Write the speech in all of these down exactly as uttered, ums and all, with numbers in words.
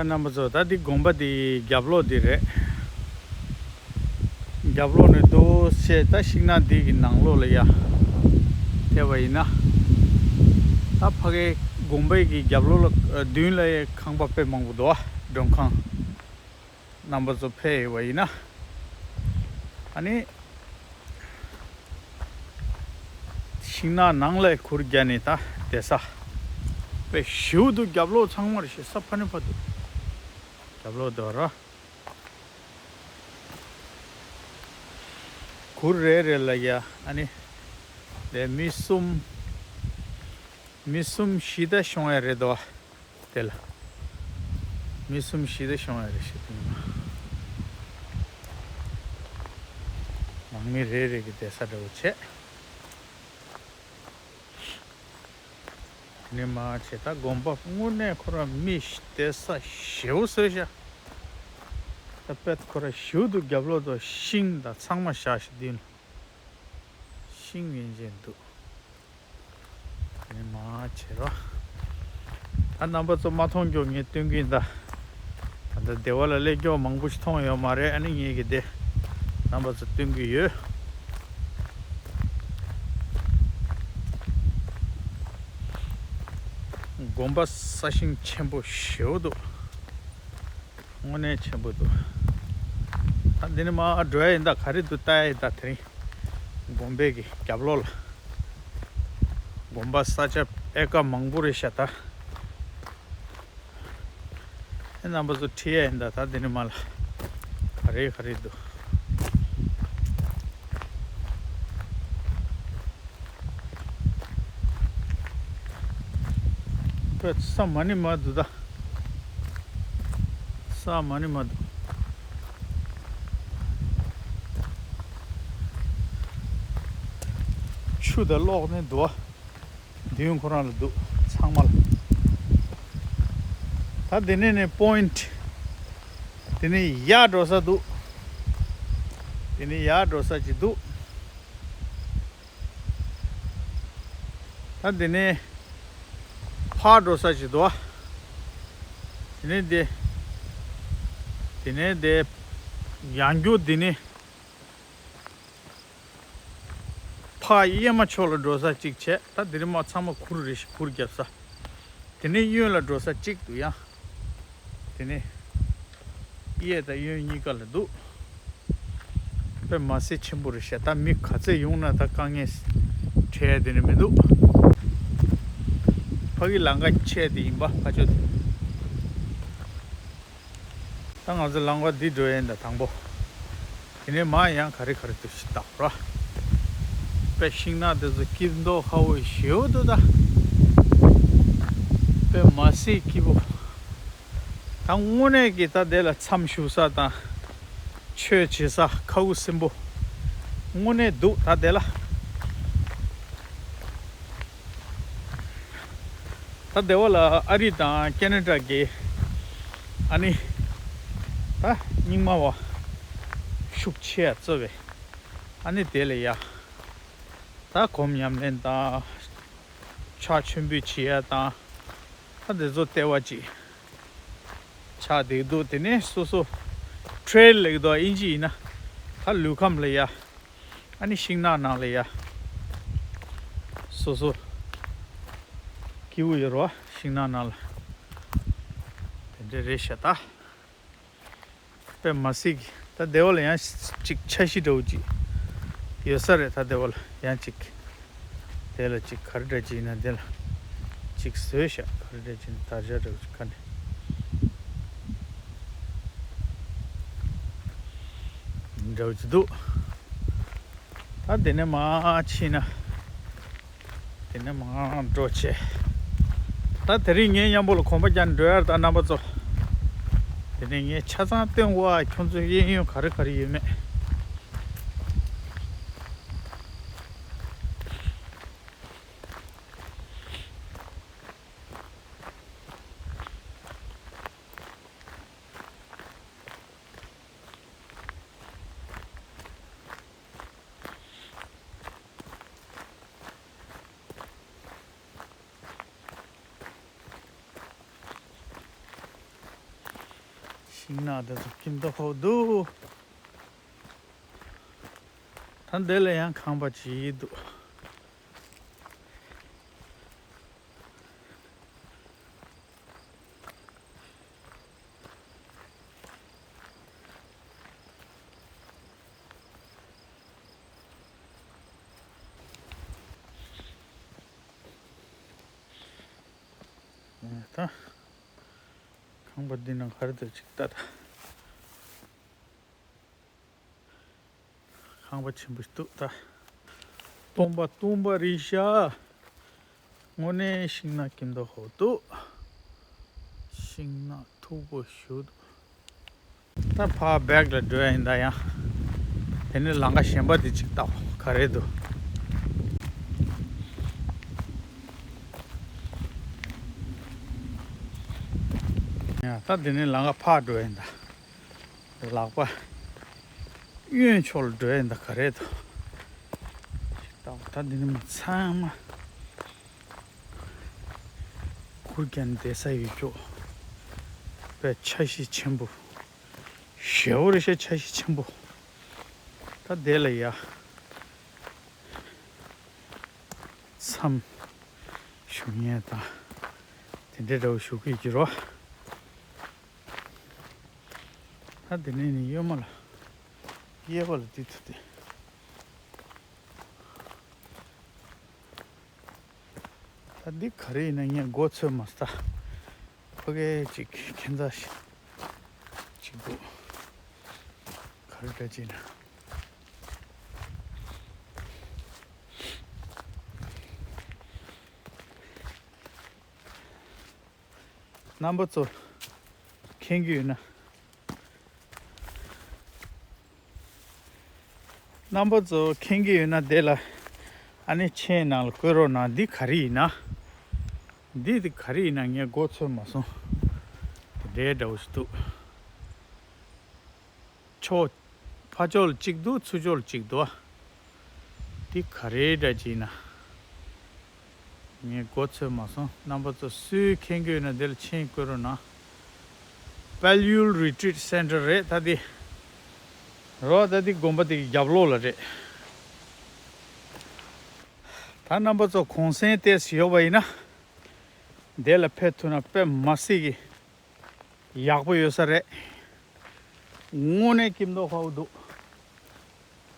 རྣམ་པ་ཚོ། ད་འདི་དགོན་པ་འདི་རྒྱབ་ལོགས་འདི་རེད། རྒྱབ་ལོགས་ནས་འདུག་བྱས། ད་ཤིང་ནགས་འདི་གི་ནང་ལོགས་ལ་ཡ་ཐེབས་པ་ཡིན་ན། ད་ཕ་གའི་དགོན་པའི་གི་རྒྱབ་ལོགས་ལ་མདུན་ལ་ཡ་ཁང་པ་དཔེ་མང་པོ་འདུག་ཨ། མགྲོན་ཁང་། རྣམ་པ་ཚོ་ཕེབས་ཡོད་པ་ཡིན་ན། ཨ་ནི། ཤིང་ནགས་ནང་ལ་གུར་རྒྱབ་ནས་ད་བསྡད་ས་དཔེ་ཞེ་པོ་འདུག་རྒྱབ་ལོགས་ཚང་མར་ཞེ་ས་ཕ་ནི་ཕ་འདུག་རྒྱབ་ལོགས་དེ་བ་ར། གུར་རེ་རེ་ལ་ཡ་ཨ་ནི་དེ་མི་གསུམ། མི་གསུམ་བཞི་ད་ཤོང་ཡ་རེད་དོ། དེ་ལ་མི་གསུམ་བཞི་ད་ཤོང་ཡ་རེད་ཤེས་ཐུབ་ན། ནང་མི་རེ་རེ་གི་བསྡད་ས་འདྲ་བོ་བྱས། ནི་མ་བྱས། ད་དགོན་པ་དངོས་གནས་ཁོ་རང་མི་བསྡད་ས་ཞེ་པོ་བཟོས་ཤག་ད་དཔེ་ཁོ་རང་ཞེ་པོ་འདུག་རྒྱབ་ལོགས་དུ་ཤིང་དང་ཚང་མ་བཞག་ཤིག་འདི་ནི་ཤིང་ཡན་ཆད་འདུག་ནི་མ་བྱས་རོ། ད་རྣམ་པ་ཚོ་མ་མཐོང་རྒྱུ་ངས་སྟོན་གྱི་ཡིན་ད། ད་ལྟ་སྡེ་བ་ལ་སླེབས་རྒྱུ་མང་པོ་ཞིག་མཐོང་ཡོད་མ་རེད། ཨ་ནི་ངས་གི་དེ་རྣམ་པ་ཚོ་སྟོན་གྱི་ཡོད། དགོན་པ་ས་ཞིང་ཆེན་པོ་ཞེ་པོ་འདུག་དངོས་གནས་ཆེན་པོ་འདུག་ད་འདི་ནས་མར་འགྲོ་ཡ་ཡིན་ད། ག་རེ་འདུག་ལྟ་ཡ་ཡིན་ད། དེ་རིང་དགོན་པའི་གི་རྒྱབ་ལོགས་ལ། དགོན་པ་ས་ཆ་ཨེ་ཀ་མང་པོ་རེད་ཤག་ད། ཨེ་རྣམ་པ་ཚོ་ཁྲིད་ཡ་ཡིན་ད། ད་འདི་ནས་མར་ལ་ག་རེ་ག་རེ་འདུག་ས་མ་ནི་མ་འདུག་ད། ས་མ་ནི་མ་འདུག་ཆུ་དང་གློག་ནི་འདུག་ཨ། མདུན་ཁོ་རང་ལ་འདུག་ཚང་མ་ལ། ད་འདི་ནས་ནི་པོ་ཡིན་ཊི། འདི་ནས་ཡར་འགྲོ་ས་འདུག་འདི་ནས་ཡར་འགྲོ་ས་ཅིག་འདུག་ད་འདི་ནས་ཕར་འགྲོ་ས་ཅིག་འདུག་ཨ། འདི་ནས་འདི། འདི་ནས་འདི། ཡང་རྒྱུ་འདི་ནས། ཕར་གཡས་མ་ཕྱོགས་ལ་འགྲོ་ས་གཅིག་བྱས། ད་འདི་རིང་མ་ཚང་མ་གུར་རེ་ཞིག་གུར་རྒྱབ་ས། དེ་ནས་གཡོན་ལ་འགྲོ་ས་གཅིག་འདུག་ཡང་། དེ་ནས་གཡས་དང་གཡོན་གཉིས་ཀ་ལ་འདུག་དཔེ་མ་སྲིད་ཆེན་པོ་རེད་ཤག་ད་མི་ག་ཚད་ཡོང་ན་ད་དཀའ་ངལ་འཕྲད་ཡ་དེ་ནི་མི་འདུག་ཕ་གི་ལམ་ཁ་ཆད་དེ་ཡིན་པ་ཕ་ཆོས་དེ། ད་ང་ཚོ་ལམ་ཁ་འདི་འགྲོ་ཡིན་ད་དང་པོ། དེ་ནས་མར་ཡང་ག་རེ་ག་རེ་འདུག་ཞིག་བལྟ་རོགས། དཔེ་ཤིང་ནགས་དེ་ཚོ་སྐྱིད་མདོག་ཁ་པོ་ཞེ་པོ་འདུག་ད། དཔེ་མ་སྲིད་སྐྱིད་པོ། ད་དངོས་གནས་ཀྱི་ད་དེ་ལ་མཚམས་བཞུགས་ས་དང་། ཆོས་བྱེད་ས་ཁ་དབུགས་སིམ་པོ་དངོས་གནས་འདུག་ད་དེ་ལ། ད་སྡེ་བ་ལ་ཨ་རི་དང་ཁེ་ན་ཌ་གི་ཨ་ནི་ད་རྙིང་མ་བ་ཤུགས་ཆེ་ཡ་གཙོ་བའི་ཨ་ནི་དེ་ལ་ཡ་ད་སྒོམ་ཉམས་ལེན་དང་ཕྱག་མཆོད་འབུལ་བྱེད་ཡ་དང་ད་དེ་ཚོ་ལྟེ་བ་ཅིག་ཆགས་བསྡད་འདུག་དེ་ནས་སོ་སོ་ཊེལ་ལེགས་དོ་ཨིན་ཇི་ཡིན་ན་ད་ལུས་ཁམས་ལ་ཡ། ཨ་ནི་ཤིང་ནགས་ནང་ལ་ཡ། སོ་སོ་སྐྱིད་པོ་ཡོད་རོ། ཤིང་ནགས་ནང་ལ། དེ་འདྲ་རེད་ཤག་ད། དཔེ་མ་སྲིད་ཀྱི་ད་སྡེ་བ་ལ་ཡང་ཅིག་འཆར་གཞི་འདྲ་བོ་ཅིག་ཡོད་ས་རེད། ད་སྡེ་བ་ལ་ཡང་ཅིག་དེ་ལ་ཅིག་ག་རེ་འདྲ་ཅིག་ཡིན་ན་དེ་ལ་ཅིག་བཟོས་ཤག་ག་རེ་འདྲ་ཅིག་ཡིན་ན་དར་ཆ་འདྲ་བོ་ཅིག་ག་འདྲ་འདྲ་བོ་ཅིག་འདུག་ད་དེ་ནས་མར་ཕྱིན་ན། དེ་ནས་མར་འགྲོ་བྱས། ད་དེ་རིང་ངའི་མཉམ་པོ་ལ་གོམ་པ་རྒྱག་འགྲོ་ཡ་ད་རྣམ་པ་ཚོ། དེ་ནས་ངས་ཆ་ཚང་སྟོན་དགོས་ཨ། ཁྱོད་ཚོ་གཡས་གཡོན་ག་རེ་ག་རེ་ཡོད་མེད། ཤིང་ནགས་དེ་ཚོ་ཁྱིམ་ཐོག་ཕོག་འདུག་ད་འདི་ལ་ཡང་ཁང་པ་ཅིག་འདུག་ད་ཁང་པ་འདི་ནང་ག་རེ་འདུག་ཅིག་ལྟ་ད། ཁང་པ་ཆེན་པོ་ཞིག་འདུག་ད། སྟོང་པ་སྟོང་པ་རེད་ཤག་དངོས་གནས་ཤིང་ནགས་ཁྱིམ་ཐོག་ཕོག་འདུག་ཤིང་ནགས་མཐུག་པོ་ཞིག་འདུག་ད་ཕར་བེག་ལ་འགྲོ་ཡ་ཡིན་ད་ཡང་། དེ་ནས་ལམ་ཁ་གཞན་པ་དེ་ཅིག་ལྟ་ག་རེ་འདུག་ཡ་ད་དེ་ནས་ལམ་ཁ་ཕར་འགྲོ་ཡ་ཡིན་ད། ལག་པ་གཡོན་ཕྱོགས་ལ་འགྲོ་ཡ་ཡིན་ད་ག་རེ་འདུག་ད་ད་འདི་ནས་མ་ཚང་མ། གུར་གྱོན་བསྡད་ས་ཡོད་ཀྱོག་དཔེ་འཆར་གཞི་ཆེན་པོ། ཞེ་པོ་རེད་ཤག་འཆར་གཞི་ཆེན་པོ། ད་དེ་ལ་ཡ། མཚམས་ཞུ་མཁན་དང་། དེ་འདྲའི་འདྲ་བོ་ཞུ་གི་ཡོད་ཀྱི་རོ། ད་དེ་ནས་ནི་གཡོན་མ་ལ། གཡས་པ་ལ་དེ་ཐུག་སྟེ། ད་འདི་ག་རེ་ཡིན་ན་ངས་མགོ་ཚོས་མ་སོང་ད། ཕ་གི་ཅིག་ཁྱད་མཚར་ཞིག་ཅིག་འདུག་ག་རེ་འདྲ་ཅིག་ན། རྣམ་པ་ཚོ་མཁྱེན་གྱི་ཡོད་ན། རྣམ་པ་ཚོ་མཁྱེན་གྱི་ཡོད་ན་དེ་ལ་ཨ་ནི་མཆན་ནང་ལ་བཀོད་རོགས་གནང་། འདི་ག་རེ་ཡིན་ན། འདི་དེ་ག་རེ་ཡིན་ན་ངས་མགོ་ཚོས་མ་སོང་། དེ་འདྲའི་འདྲ་བོ་ཞིག་འདུག་ཕྱོགས་ཕར་ཕྱོགས་ལ་གཅིག་འདུག་ཚུར་ཕྱོགས་ལ་གཅིག་འདུག་འདི་ག་རེ་འདྲ་ཅིག་ཡིན་ན། ངས་མགོ་ཚོས་མ་སོང་། རྣམ་པ་ཚོ་སུས་མཁྱེན་གྱི་ཡོད་ན་འདི་ལ་མཆན་བཀོད་རོགས་གནང་། Palyul Retreat Center རེད་ད་འདི། རོ་ད་འདི་དགོན་པ་འདི་གི་རྒྱབ་ལོགས་ལ་རེད། ད་རྣམ་པ་ཚོ་གུང་སེང་ཏོག་ཙམ་ཡོད་པ་ཡིན་ན། འདི་ལ་ཕེབས་ཐུབ་ན་དཔེ་མ་སྲིད་ཀྱི་ཡག་པོ་ཡོད་ས་རེད། དངོས་གནས་ཁྱིམ་ཐོག་ཕོག་འདུག་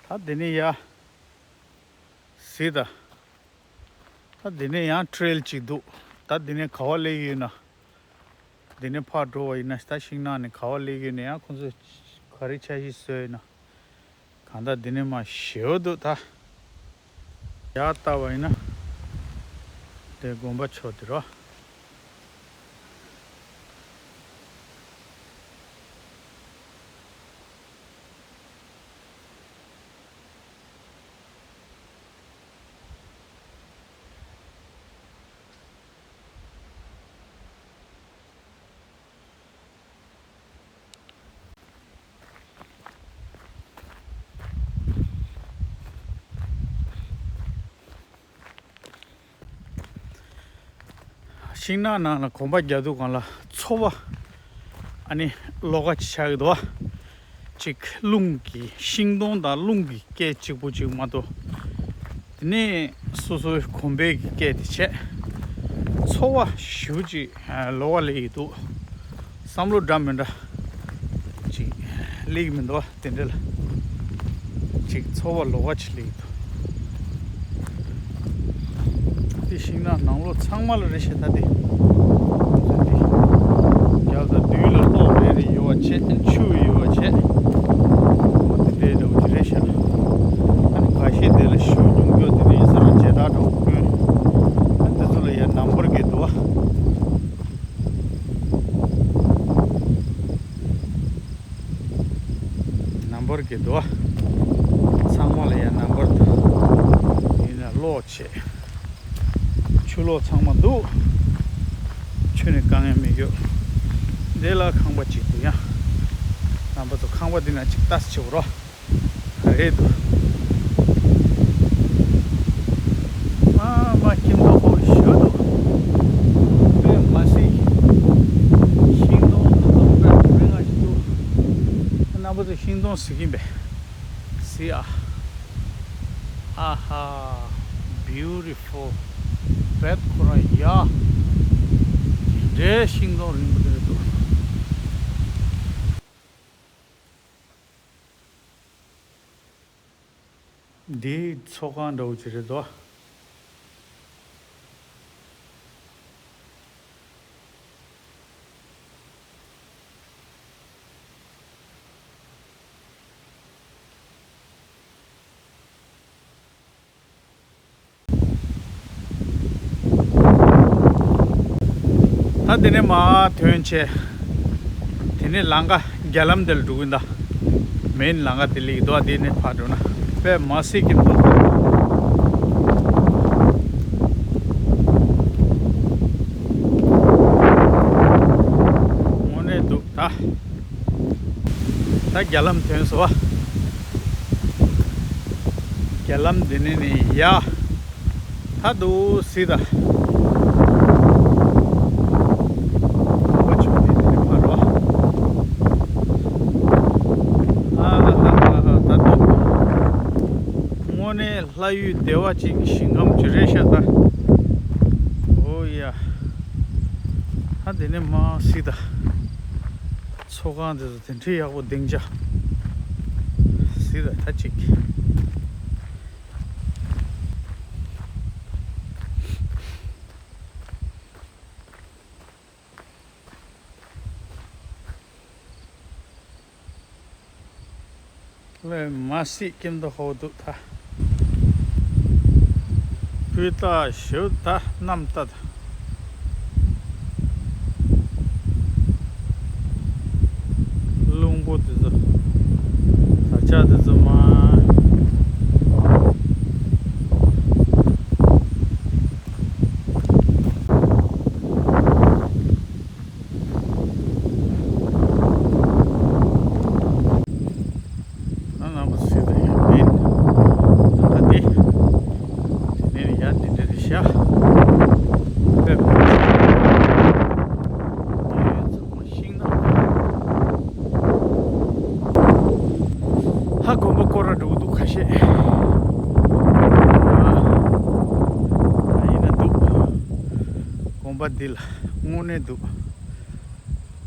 ད་འདི་ནས་ཡ། གཟིགས་དང་། ད་འདི་ནས་ཡང་ཊེ་རེལ་ཅིག་འདུག་ད་འདི་ནས་ག་པར་སླེབས་ཀྱི་ཡོད་ན། འདི་ནས་ཕར་འགྲོ་བ་ཡིན་ན་ད་ཤིང་ནགས་ནས་ག་པར་སླེབས་ཀྱི་ཡོད་ན་ཡང་ཁོང་ཚོས་ག་རེ་འཆར་གཞི་བཟོས་ཡོད་ན། གང་ལྟར་འདི་ནས་མར་ཞེ་པོ་འདུག་ད། ཡར་ལྟ་བ་ཡིན་ན། དེ་དགོན་པ་ཕྱོགས་དེ་རོ། ཤིང་ནགས་ནང་ལ་གོམ་པ་རྒྱག་དུས་སྒང་ལ་ཚོ་བ་ཨ་ནི་ལོགས་ཀ་ཅིག་ཆགས་ཀྱི་འདུག་བ། ཅིག་རླུང་གི་ཤིང་སྡོང་དང་རླུང་གི་སྐད་གཅིག་པོ་ཅིག་མ་གཏོགས། དེ་ནས་སོ་སོའི་གོམ་པའི་གི་སྐད་དེ་བྱས། ཚོ་བ་ཞེ་པོ་ཅིག་ལོགས་ཀ་སླེབས་ཀྱི་འདུག་བསམ་བློ་འདྲ་མི་འདྲ་ཅིག་སླེབས་ཀྱི་མི་འདུག་བ། དེ་འདྲ་ལ་ཅིག་ཚོ་བ་ལོགས་ཀ་ཅིག་སླེབས་ཀྱི་འདུག་དེ་ཤིང་ནགས་ནང་ལོགས་ཚང་མ་ལ་རེད་ཤག་ད་དེ། རྒྱབ་དང་མདུན་ལ་གློག་རེ་རེ་ཡོད་པ་བྱས། ཆུ་ཡོད་པ་བྱས། དེ་འདྲའི་འདྲ་བོ་ཅིག་རེད་ཤག་ཨ་ནི་ཁ་ཤས་དེ་ལ་ཞུ་ཉུང་ཉུང་དེ་འདྲ་ཡིན་ས་རང་བྱེ་བྲག་འདྲ་བོ་ཀུན། ཨ་དེ་ཚོ་ལ་ཡ་ནམ་བར་གྱི་འདུག་བ། ནམ་བར་གྱི་འདུག་བ། ཚང་མ་ལ་ཡ་ནམ་བར་དང་། ཡིན་ན་གློག་ཆེ། ཆུ་ལོག་ཚང་མ་འདུག་ཆུ་ནི་དཀའ་ངལ་མི་ཡོད། འདི་ལ་ཁང་པ་གཅིག་འདུག་ཡ། རྣམ་པ་ཚོ་ཁང་པ་འདི་ན་གཅིག་ལྟ་ཅིག་འོ་རོ། ག་རེ་འདུག་མ་མ་ཁྱིམ་ཐོག་པོ་ཞེ་པོ་འདུག་དཔེ་མ་སྲིད། ཤིང་སྡོང་ཐོག་ཐོག་དཔེ་རིང་ང་ཞིག་འདུག་ཁོ་ཚོ་ཤིང་སྡོང་གཟིགས་ཀྱིན་པས། See ཨ། ཨ་ཧ། Beautiful. བེད་ཁོ་རང་ཡ། འདྲའི་ཤིང་སྡོང་རིང་པོ་དེ་རེད་འདུག་འདི་ཚོགས་ཁང་འདྲ་བོ་ཅིག་རེད་དོ། ད་དེ་ནས་མར་ཐོན་བྱས། དེ་ནས་ལམ་ཁ་རྒྱ་ལམ་དེ་ལ་འགྲོ་གི་ཡིན་ད། མེན་ལམ་ཁ་དེ་ལ་ཡིན་དོ། དེ་ནས་ཕར་འགྲོ་ན་དཔེ་མ་སྲིད་ཀྱི་མཐོ། དངོས་གནས་འདུག་ད། ད་རྒྱ་ལམ་ཐོན་སོང་བ། རྒྱ་ལམ་འདི་ནས་ནི་ཡ། ད་འདུག་སེ་ད། ཁོ་ཆུ་དེ་འདི་ནས་ཕར་རོ། ཨ་ཧ་ཧ་ཧ། ད་འདུག་དངོས་གནས་ལྷ་ཡུལ་བདེ་བ་ཅན་གྱི་ཞིང་ཁམས་ཅིག་རེད་ཤག་ད། ཨོ་ཡ། ད་འདི་ནས་མར་སེ་ད། ཚོགས་ཁང་དེ་ཚོ་དེ་འདྲའི་ཡག་པོ་སྡིངས་ཆ། གཟིགས་ར་ད་ཅིག་ལས་མ་སྲིད་སྐྱིད་མདོག་ཁ་པོ་འདུག་ད། སྤུས་དག་ཞེ་པོ་ད་གནམ་ལྟ་ད། རླུང་བུ་དེ་ཚོ། དར་ལྕོག་དེ་ཚོ་མ། ང་རྣམ་པ་སུས་དང་ཡང་མིན། ད་ལྟ་འདི། དེ་ནས་ཡར་འདི་འདྲ་རེད་ཤག་དཔེ་མ་ཚང་མ་ཤིང་ནགས། ཧ་དགོན་པ་སྐོར་ར་འགྲོ་གི་འདུག་ཁ་ཤས། ཨ། ཡིན་ན་འདུག་དགོན་པ་འདི་ལ་དངོས་གནས་འདུག་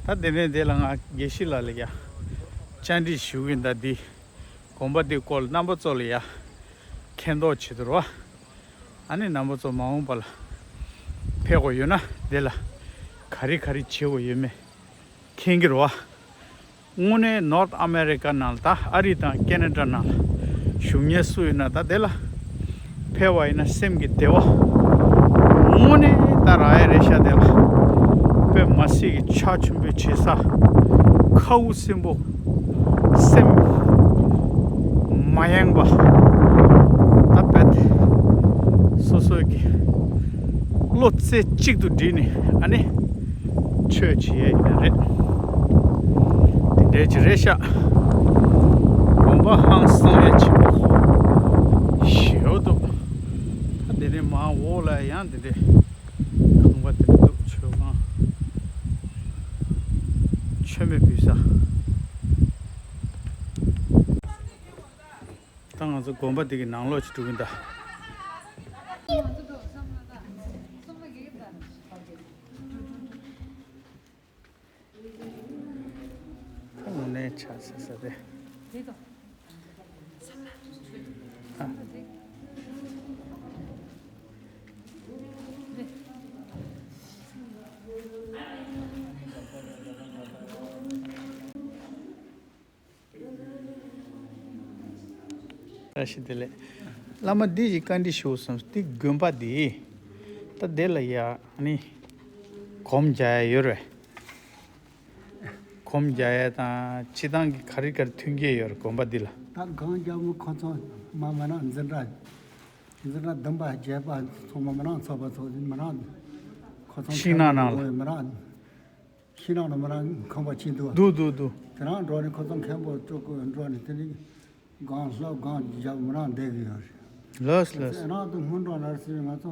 ད་དེ་ནས་དེ་ལ་ང་དགེ་བཤེས་ལགས་ལ་ཡ་བཅར་འདྲི་ཞུ་གི་ཡིན། ད་འདི་དགོན་པ་འདི་སྐོར་ལ་རྣམ་པ་ཚོ་ལ་ཡ་མཁྱེན་རྟོགས་བྱེད་དུ་རོ། ཨ་ནི་རྣམ་པ་ཚོ་མ་འོངས་པ་ལ་ཕེབས་དགོས་ཡོད་ན་དེ་ལ་ག་རེ་ག་རེ་བྱེད་དགོས་ཡོད་མེད་མཁྱེན་གྱི་རོ། དངོས་གནས་North America ནང་ལ་ད་ཨ་རི་དང་ཁེ་ན་ཌ་ནང་ལ་བཞུགས་མཁན་སུ་ཡིན་ན་ད་དེ་ལ་ཕེབས་པ་ཡིན་ན་སེམས་ཀྱི་བདེ་བ་དངོས་གནས་ད་རག་ཡ་རེད་ཤག་དེ་ལ་དཔེ་མ་སྲིད་ཀྱི་ཕྱག་མཆོད་འབུལ་བྱེད་ས། ཁ་དབུགས་སིམ་པོ། སེམས་མ་ཡེངས་པ། ད་དཔེ་སོ་སོ་གི་བློ་རྩེ་གཅིག་ཏུ་བསྒྲིལ་ནས་ཨ་ནི། ཆོས་བྱེད་ཡས་ཡིན་ན་རེད། དེ་འདྲའི་ཅིག་རེད་ཤག་དགོན་པ་ཧང་སང་ཡས་ཆེན་པོ་ཞེ་པོ་འདུག་ད་དེ་ནས་མར་འོག་ལ་ཡང་དེ་འདྲའི་ཁང་པ་དེ་འདྲ་འདུག་མཆོད་ཁང་། མཆོད་མེ་ཕུལ་ས། ད་ང་ཚོ་དགོན་པ་འདི་གི་ནང་ལོགས་ཅིག་འགྲོ་གི་ཡིན་ད། ཁ་ངོ་ནས་ཆ་ཟེར་ས་དེ། ཨ། བཀྲ་ཤིས་བདེ་ལེགས། བླ་མ་འདི་ཞིག་བཀའ་འདྲི་ཞུ་བསམ། འདི་དགོན་པ་འདི་ད་འདི་ལ་ཡ་ནི་སྒོམ་རྒྱག་ཡ་ཡོད་རེད། སྒོམ་རྒྱག་ཡ་དང་སྤྱི་བཏང་གི་ག་རེ་ག་རེ་མཐུན་རྐྱེན་ཡོད་རེད་དགོན་པ་འདི་ལ། ད་སྒོམ་རྒྱག་མི་ཁོ་ཚོ་མ་མི་རང་འཛིན་གྲྭ། འཛིན་གྲྭ་བདུན་པ་བརྒྱད་པ་ཚང་མ་མི་རང་ཚོགས་པ་ཚོ་མི་རང་། ཁོ་ཚོ་ཤིང་ནགས་ནང་ལ། མི་རང་། ཤིང་ནགས་ནང་མི་རང་ཁང་པ་ཕྱིན་འདུག་བ། འདུག་འདུག་འདུག་དེ་རང་འགྲོ་ནས་ཁོ་ཚོ་མཁན་པོ་ཅོག་གི་འགྲོ་ནས་དེ་ནས་སྒོམ་སློབ་སྒོམ་རྒྱབ་མི་རང་བསྡད་གི་ཡོད་རེད། ལགས་ལགས། ཨེ་རང་དུ་སྔོན་འགྲོ་ལ་ཟེར་ང་ཚོ་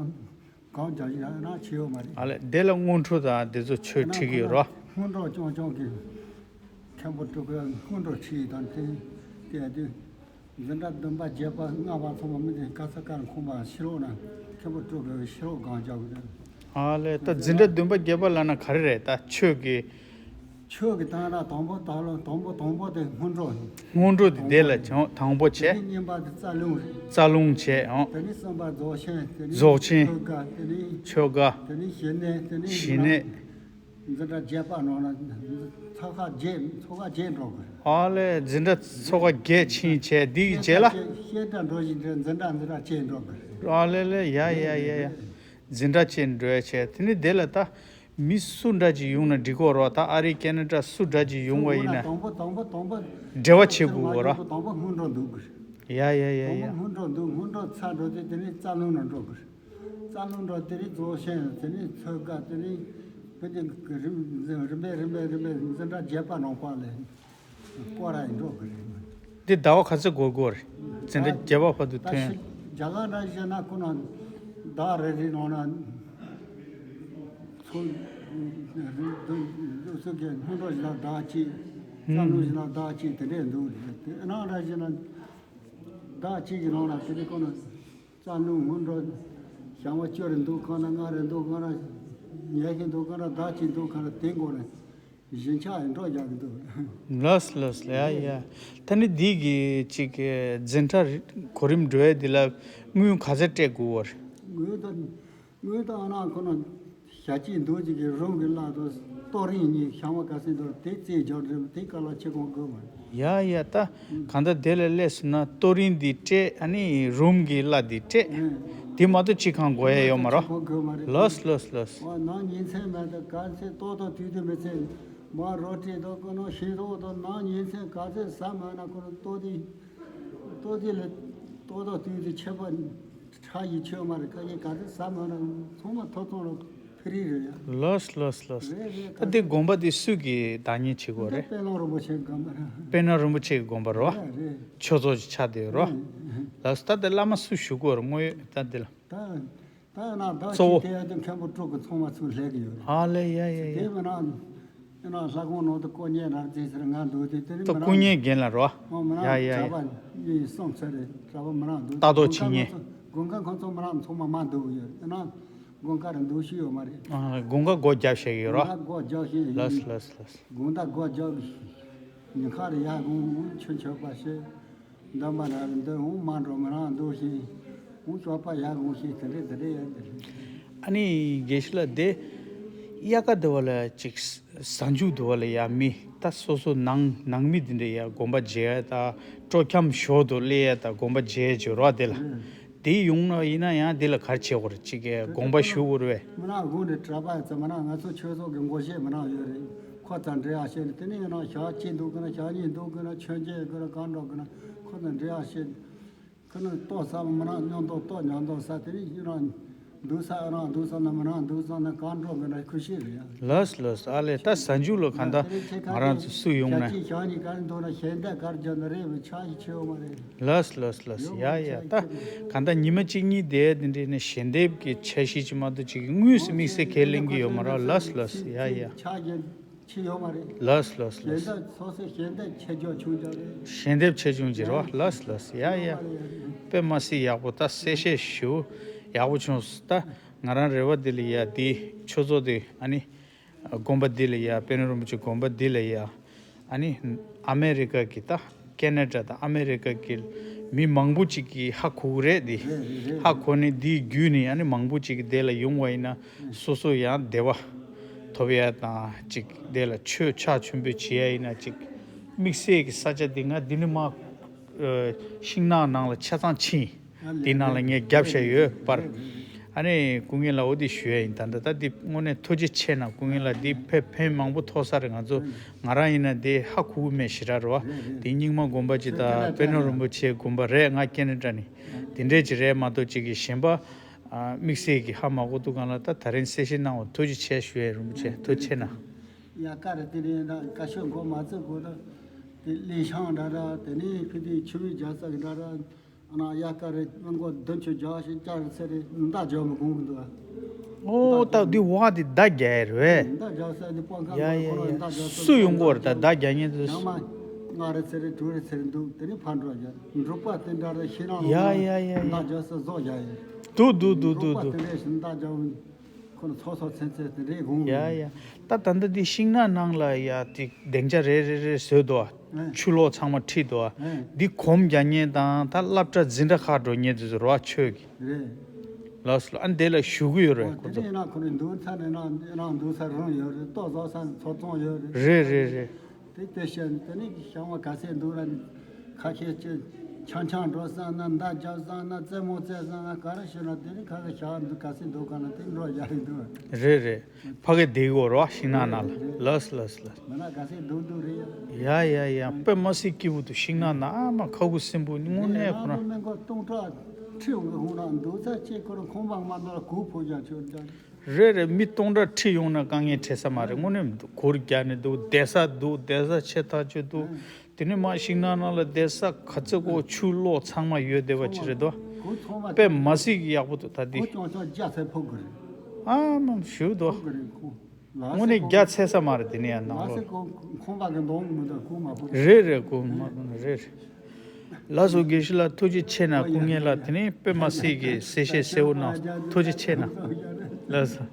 སྒོམ་རྒྱབ་ཀྱི་ཡང་རང་བྱེད་ཡོད་མ་རེད། ཨ་ལས་དེ་ལ་སྔོན་འགྲོ་དང་དེ་ཚོ་ཆོས་ཁྲིད་ཀྱི་ཡོད་རོ། སྔོན་འགྲོ་རྐྱང་རྐྱང་གི་ མཁན་པོ་སྤྲུལ་སྐུའི་སྔོན་འགྲོ་ཁྲིད་དང་དེ་དེ་དུས་འཛིན་གྲྭ་བདུན་པ་བརྒྱད་པ་ལྔ་པ་ཚང་མ་མི་དེ་ག་ས་གར་ཁོང་པ་ཕྱི་ལོགས་ན་མཁན་པོ་སྤྲུལ་སྐུའི་ཕྱི་ལོགས་སྒང་རྒྱག་གི་འདུག་ཨ་ལས། ད་འཛིན་གྲྭ་བདུན་པ་བརྒྱད་པ་ལབ་ན་ག་རེ་རེད། ད་ཆོས་ཀྱི། ཆོས་ཀྱི་སྟེང་ན་དང་པོ་དང་པོ་དང་པོ་དང་པོ་དེ་སྔོན་འགྲོ། སྔོན་འགྲོ་དེ་དེ་ལ་བྱང་དང་པོ་བྱས། དེ་ནས་གཉིས་པ་དེ་རྩ་རླུང་རེད། རྩ་རླུང་བྱས་ཨང་། དེ་ནས་གསུམ་པ་རྫོགས་ཆེན། དེ་ནས་རྫོགས་ཆེན། ཆོ་ག་དེ་ནས། ཆོ་ག་དེ་ནས་ཞི་གནས། དེ་ནས་ཞི་གནས། འཛིན་གྲྭ་བརྒྱད་པ་ནང་ན་ཚོགས་ཁག་བརྒྱད། ཚོགས་ཁག་བརྒྱད་འགྲོ་དགོས། ཨ་ལས། འཛིན་གྲྭ་ཚོགས་ཁག་བརྒྱད་ཕྱིན་བྱས་འདི་གི་རྗེས་ལ། བཤད་གྲྭ་འགྲོ་བཞིན་དུ་འཛིན་གྲྭ་འཛིན་གྲྭ་བཅས་འགྲོ་དགོས། ཨ་ལས་ལས། ཡ་ཡ་ཡ་ཡ། འཛིན་གྲྭ་བཅས་འགྲོ་བྱས་དེ་ནས་དེ་ལ་ད་མི་སུ་འདྲ་ཅིག་ཡོང་ན་འགྲིག་གོ་རོ། ད་ཨ་རི་ཁེ་ན་ཌ་སུ་འདྲ་ཅིག་ཡོང་བ་ཡིན་ན་དང་པོ་དང་པོ་དང་པོ་འབྲེལ་བ་བྱེད་དགོས་གོ་རོ། དང་པོ་སྔོན་འགྲོ་འདུག་དགོས། ཡ་ཡ་ཡ་དང་པོ་ཡ། སྔོན་འགྲོ་འདུག་སྔོན་འགྲོ་ཚར་འགྲོ་དུས་དེ་ནས་རྩ་རླུང་ནང་འགྲོ་དགོས། རྩ་རླུང་འགྲོ་དེ་ནས་རྫོགས་ཆེན། དེ་ནས་ཆོ་ག་དེ་ནས་བུ་དེ་རིམ་རིམ་པས་རིམ་པས་རིམ་པས་འཛིན་གྲྭ་བརྒྱད་པ་ནང་པ་ལས་སྐོར་ར་ཡིན་འགྲོ་དགོས་རེད། འདི་ཟླ་བ་ག་ཚོད་འགོར་དགོས་རེད། འཛིན་གྲྭ་ད་བརྒྱད་པ་བར་དུ་ད་ཐོན། ཤི་རྒྱ་གར་འདྲ་བྱས་ན་ཁོ་ན་ཟླ་རེ་རེ་ནང་ན་ཚོ་འདུག་འདུག་ཚོ་གི་སྔོན་འགྲོ་བཞིན་ན་ཟླ་གཅིག་རྩ་རླུང་བཞིན་ན་ཟླ་གཅིག་དེ་འདྲས་འདུག་རེད། དེ་ཨ་ནང་འདྲ་བྱས་ན་ཟླ་གཅིག་གི་ནང་ན་དེ་འདྲས་ཁོ་ན། རྩ་རླུང་སྔོན་འགྲོ། བྱང་བ་བཅུ་རེ་འདུག་གང་ན་ལྔ་རེ་འདུག་གང་ན་ཉི་ཤུ་འདུག་གང་ན་ཟླ་གཅིག་འདུག་གང་ན་དེ་འགོར་ནས་བཞིན་ཆགས་ཡིན་འགྲོ་རྒྱག་གི་འདུག་ལགས་ལགས་ལགས། ཡ་ཡ། ད་ནི་འདི་གི་ཅིག་གི་འཛིན་གྲྭ་གོ་རིམ་འགྲོ་ཡ་འདི་ལ་དངུལ་ག་ཚད་སྤྲད་དགོས་པ་རེད། དངུལ་ད་དངུལ་ད་ཨ་ན་ཁོ་ན། ཞག་གཅིག་འདུག་ཅིག་གི་རུམ་གྱི་གླ་དང་ལྟོ་རིན་གཉིས་ཤང་བ་ག་ཚོད་འདུག་དེ་རྩིས་རྒྱག་འདྲ་དེ་ག་ལ་ཆེ་གོང་དགོས་མ་རེད། ཡ་ཡ། ད་གང་ལྟར་དེ་ལ་སླེབས་སོང་ན་ལྟོ་རིན་འདི་སྤྲད། ཨ་ནི་རུམ་གྱི་གླ་འདི་སྤྲད། ཨེ། དེ་མ་གཏོགས་ཅི་གང་དགོས་ཡ་ཡོད་མ་རེད། ཆེ་གོང་དགོས་མ་རེད། ལགས་ལགས་ལགས། ཨ་ནང་ཉིན་མཚན་མེད་དུ་ག་ཚོད་ལྟོ་ལྟོ་དུས་དུས་མི་ཚེ་མ་རོ་ཏྲི་དང་ཀུ་ནོ་ཤིང་ཏོག་དང་ནང་ཉིན་མཚན་ག་ཚོད་ཟ་མ་ན་ཁོ་ན་ལྟོ་དེ་ལྟོ་དེ་ལ་ལྟོ་ལྟོ་དུས་དུས་ཆད་པ། ཁྲག་ཡིས་ཆོད་མ་རེད། ཁ་ཡིས་ག་ཚོད་ཟ་མ་རེད། ཚང་མ་ཐོབ་ཐང་ལ་ཕི་རི་རེད་ཡ། ལགས་ལགས་ལགས། རེད་རེད། ད་འདི་དགོན་པ་འདི་སུ་གི་བདག་ཉིད་བྱེད་དགོས་རེད། དཔལ་ལུང་རིན་པོ་ཆེ་དགོན་པ་རེད། དཔལ་ལུང་རིན་པོ་ཆེ་གི་དགོན་པ་རེད་བ། རེད་རེད། ཆོས་ཚོགས་ཀྱི་ཆ་དེ་རེད་བ། རེད། ལགས་སོ། ད་འདི་བླ་མ་སུ་བཞུགས་དགོས་རེད། དངོས་ཡོད་ད་འདི་ལ། ད་ད་ཡང་ན་བདག་གཅིག་གཙོ་བོ་དེ་ཡང་དེ་མཁན་པོ་སྤྲུལ་སྐུ་ཚང་མ་ཚུར་སླེབས་ཀྱི་ཡོད་རེད། ཨ་ལེ། ཡ་ཡ་དེ་ཡ། མིན་ན། ཡིན་ན་ལྷ་ཁང་ནང་དུ་དཀོན་གཉེར་རབ་ཅིག་ཟེར་ང་འདུག་དེ་དེ་ནི་ད་མི་སྐུ་ནང་གཉེར་རྒན་ལ་རོ། ཨོ་མི་ནང་ཡ་ཡ་གྲྭ་ཡ། པ་གཉིས་གསུམ་ཚོ་རེད། གྲྭ་པ་མི་ནང་འདུག་ལྟ་རྟོག་བྱེད་མཁན། དགོན་ཁང་ཁོང་ཚོ་དགོན་ཁང་ཁོང་ཚོ་མི་ནང་ཚང་མ་མ་འདུག་ཡོད། ཡིན་ན་དགོན་ཁ་རུ་འདུག་ཤི་ཡོད་མ་རེད། ཨ། དགོན་ཁ་སྒོ་རྒྱབ་བཞག་གི་ཡོད་རོ། དགོན་ཁ་སྒོ་རྒྱབ་ཤི་ཡོད། ལགས་ལགས་ལགས། དགོན་ཁ་སྒོ་རྒྱབ། ཉིན་ཁ་རེ་ཡར་དགོན་ཆོས་མཆོད་པ་བྱེད། འདོན་པ་ན་རེ་འདོན། འོང་མ་འགྲོ་མི་རང་འདུག་ཤི། འོང་ཆོག་པ་ཡར་དགོན་ཤི། དེ་འདྲས་དེ་འདྲས་ཡོད་དེ་རེད། ཨ་ནི་དགེ་བཤེས་ལགས་དེ་དབྱར་ཁ་དེ་བ་ལ་ཅིག་གཟའ་མཇུག་དེ་བ་ལ་ཡ་མི་ད་སོ་སོ་ནང་ནང་མི་དེ་འདྲས་ཡ་དགོན་པ་མཇལ་ཡ་ད་སྤྲོ་འཆམ་ཞོར་དུ་སླེབས་ཡ་ད་དགོན་པ་མཇལ་བྱེད་རོགས་དེ་ལ། ཨུ། དེ་ཡོང་ན་ཡིན་ན་ཡང་དེ་ལ་ག་རེ་བྱེད་དགོས་རེད། ཅིག་གི་དགོངས་པ་ཞུ་དགོས་རེད་པས། མི་ནག་དགོན་རེད། གྲྭ་པ་ཡིན་ཙང་མི་ནག་ང་ཚོ་ཆོས་ཚོགས་ཀྱི་འགོ་བཤད་མི་ནག་ཡོད་རེད། ཁོ་ཚོ་འབྲེལ་ཡག་བཤད་ནས་དེ་ནས་ཡིན་ན་ཞག་གཅིག་འདུག་གི་ན་ཞག་གཉིས་འདུག་གི་ན་མཆོད་མཇལ་གི་ན་གང་འགྲོ་གི་ན་ཁོ་ཚོ་འབྲེལ་ཡག་བཤད། ཁོ་ནི་ལྟོ་ཟ་མི་ནག་མཉམ་དུ་ལྟོ་མཉམ་དུ་ཟ། དེ་ནས་ཡིན་ན་འདུག་ས་ཨ་རང་འདུག་ས་ན་མི་ནག་འདུག་ས་ན་གང་འགྲོ་གི་ན་ཁུ་ཤི་རེད་ཡ། ལགས་ལགས། ཨ་ལེ། ད་གཟའ་མཇུག་ལ་གང་ལྟར་ང་རང་ཚོ་སུ་ཡོང་ན། ཞག་གཅིག་ཞག་གཉིས་ག་རེ་འདུག་ན་ཞལ་འདེབས་ག་རེ་རྒྱག་ན་རེད་བའི་ཆ་ཞིག་ཆེ་བ་མ་རེད། ལགས་ལགས་ལགས། ཡ་ཡ། ད་གང་ལྟར་ཉི་མ་གཅིག་གཉིས་དེ་དེ་འདྲས་ནས་ཞལ་འདེབས་ཀྱི་འཆར་གཞི་ཅིག་མ་གཏོགས་ཅིག་དངོས་སུ་དམིགས་བསལ་ཁས་ལེན་གྱི་ཡོད་མ་རེད། ལགས་ལགས། ཡ་ཡ། ཆ་རྒྱ་ཆེ་ཡོད་མ་རེད། ལགས་ལགས་ལགས། ཞལ་འདེབས་སོ་སོའི་ཞལ་འདེབས་ཆེ་ཆུང་ཆུང་ཆུང་རེད། ཞལ་འདེབས་ཆེ་ཆུང་ཅིག་རེད་བ། ལགས་ལགས། ཡ་ཡ། ཡོད་མ་རེད། དཔེ་མ་སྲིད་ཡག་པོ། ད་གསལ་བཤད་ཞུ་ཡག་པོ་བྱུང་སོང་། ད་ང་རང་རེ་བ་འདི་ལ་ཡ་འདི་ཆོས་ཚོགས་འདི་ཨ་ནི། དགོན་པ་འདི་ལ་ཡ། དཔལ་ལྡན་རིན་པོ་ཆེ་དགོན་པ་འདི་ལ་ཡ། ཨ་ནི་ཨ་མེ་རི་ཀ་གི་ད་ཁེ་ན་ཌ་དང་ཨ་མེ་རི་ཀ་གི་མི་མང་པོ་ཅིག་གིས་ཧ་གོ་གི་རེད་འདི། རེད་རེད་རེད། ཧ་གོ་ནས་འདི་བརྒྱུད་ནས་ཨ་ནི་མང་པོ་ཅིག་གིས་དེ་ལ་ཡོང་བ་ཡིན་ན་སོ་སོ་ཡང་བདེ་བ་ཐོབ་ཡ་དང་ཅིག་དེ་ལ་ཆོས་ཕྱག་མཆོད་འབུལ་བྱེད་ཡ་ཡིན་ན་ཅིག་དམིགས་བསལ་གྱི་ས་ཆ་འདི་ང་འདི་ནས་མར་ཤིང་ནགས་ནང་ལ་ཆ་ཚང་ཕྱིན། དེ་ནང་ལ་ངས་རྒྱབ་བཞག་ཡོད་པར། ཨ་ནི་སྐུ་ངོ་ལགས་འོ་དེ་ཞུ་ཡ་ཡིན། ད་ལྟ་ད་འདི་དངོས་གནས་ཐུགས་རྗེ་ཆེ་གནང་། སྐུ་ངོ་ལགས་འདི་ཕན་ཕན་མང་པོ་ཐོགས་ས་རེད། ང་ཚོ་ང་རང་ཡིན་ན་འདི་ཧ་གོ་གི་མེད་ཞེ་དྲག་རེད་བ། འདི་རྙིང་མ་དགོན་པ་ཅིག་དང་དཔལ་ལྡན་རིན་པོ་ཆེའི་དགོན་པ་རེད། ང་ཁེ་ན་ཌ་ནས་འདི་འདྲས་ཅིག་རེད་མ་གཏོགས་ཅིག་གི་གཞན་པ་དམིགས་བསལ་གྱི་ཧ་མ་གོ་འདུག་གང་ལ་ད་ད་རིང་གསལ་བཤད་གནང་བ་ཐུགས་རྗེ་ཆེ་ཞུ་ཡ་ཡིན། རིན་པོ་ཆེ་ཐུགས་རྗེ་ཆེ་གནང་། ཡ་ཀ་རེ་དེ་རེད། ད་བཀའ་ཤོག་འགོ་མ་བཙུགས་གོང་ད་དེ་གླིང་ཤང་འདྲ་འདྲ། དེ་ནས་ཕི་དེ་ཆུ་བོའི་རྒྱལ་ས་གི་འདྲ་འདྲ། ཨ་ན་དབྱར་ཁ་རེད། སྔོན་འགོག་བདུན་ཅུ་བརྒྱ་ཞིག་བསྐྱར་ཚེ་རེད། མདའ་རྒྱག་མི་གོང་གི་འདུག་ཨ། ཨོ་ད་འདི་བ་འདི་མདའ་རྒྱག་ཡས་རེད་པས། མདའ་རྒྱག་ས་འདི་སྤང་ཁ། ཡ་ཡ་ཡ། སུ་ཡོང་གི་ཡོད་རེད་ད་མདའ་རྒྱག་མཁན་དེ། ཡང་མ་ལྔ་རེ་ཚེ་རེ་དྲུག་རེ་ཚེ་རེ་འདུག་དེ་ནས་ཕར་འགྲོ་རྒྱག་འབྲོག་པ་དེ་འདྲ་རེ་ཤིང་ནགས་ལ། ཡ་ཡ་ཡ་ཡ། མདའ་རྒྱག་ས་བཟོ་རྒྱག་ཡས། འདུག་འདུག་འདུག་འདུག་འདུག་འབྲོག་པ་དེ་འདྲས་ཤིག་མདའ་རྒྱག་ཁོ་ན་ཚོ་ཚོ་ཚན་ཚན་དེ་འདྲས་དགོངས། ཡ་ཡ། ད་ད་ལྟ་འདི་ཤིང་ནགས་ནང་ལ་ཡ་དེ་སྡིངས་ཆ་རེ་རེ་རེ་བཟོས་འདུག་ཨ། ཆུ་ལོག་ཚང་མ་ཁྲིད་འདུག་ཨ། འདི་གོམ་རྒྱག་མཁན་དང་ད་སློབ་གྲྭ་འཛིན་གྲྭ་ཁག་འགྲོ་མཁན་དེ་ཚོ་རོགས་ཆོས་ཀྱི། རེད། ལགས་སོ། ཨ་འདི་ལ་བཞུགས་ཀྱི་ཡོད་རེད་ཁོ་ཚོ། དེ་ཡིན་ན་ཁོ་ནི་འདུག་ཚ་ནས་ན་ཡིན་ན་འདུག་ས་རང་ཡོད་རེད། ལྟོ་བཟོ་ས་ཚོ་བཙོང་ཡོད་རེད། རེད་རེད་རེད། དེ་དེ་བཤད་ནས་དེ་ནས་ཞང་བ་ག་ཚད་འདུག་ར་ཁ་ཤས་ཀྱི་ཆང་ཆང་འགྲོ་བསམ་ན་མདའ་རྒྱབ་བསམ་ན་རྩེད་མོ་རྩེ་བསམ་ན་ག་རེ་ཤོད་ན་དེ་ནི་ཁ་ཁ་ཞག་འདུག་ག་ཚད་འདུག་ག་ན་དེ་འགྲོ་ཡ་རེད་འདུག་རེད་རེད། ཕ་གི་བསྡད་ཡོད་རོགས་ཤིང་ནགས་ནང་ལ། ལགས་ལགས་ལགས། མི་ན་ག་ཚད་འདུག་འདུག་རེད་ཡ། ཡ་ཡ་ཡ། དཔེ་མ་སྲིད་སྐྱིད་པོ་འདུག་ཤིང་ནགས་ནང་ཨ་མ་ཁ་ཁུ་སིམ་པོ་དངོས་གནས་ཁོ་རང་། མི་མགོ་སྟོང་ཕྲག་ཁྲི་འོང་གི་ཧོང་ན་འདུག་ཚ་ཆེ་ཁོ་རང་ཁོང་པ་མ་འདུག་ལ་གུ་ཕོ་རྒྱ་ཆོད་ཀྱང་། རེད་རེད། མི་སྟོང་ཕྲག་ཁྲི་ཡོང་ན་དཀའ་ངལ་འཕྲད་ས་མ་རེད། དངོས་གནས་མི་འདུག་གུར་རྒྱག་ནས་འདུག་བསྡད་ས་འདུག་བསྡད་ས་ཆེ་ཐག་ཆོད་འདུག་དེ་ནས་མ་ཤིང་ནགས་ནང་ལ་བསྡད་ས་ག་ཚོད་གོ་ཆུ་ལོག་ཚང་མ་ཡོད་བསྡད་པ་ཅི་རེད་དོ། དཔེ་མ་སྲིད་ཀྱི་ཡག་པོ་འདུག་ད་འདི། ཨ་མ་ཞུ་དོ། དངོས་གནས་རྒྱ་ཚད་ས་མ་རེད་དེ་ནས་ཡང་ནང་ལོགས། རེད་རེད། གོ་མ་རེད་རེད། ལགས་སོ། དགེ་བཤེས་ལགས་ཐུགས་རྗེ་ཆེ་གནང་། སྐུ་ངལ་ལ་དེ་ནས་དཔེ་མ་སྲིད་ཀྱི་གསལ་བཤད་གསལ་བོ་གནང་། ཐུགས་རྗེ་ཆེ་གནང་། ལགས་སོ།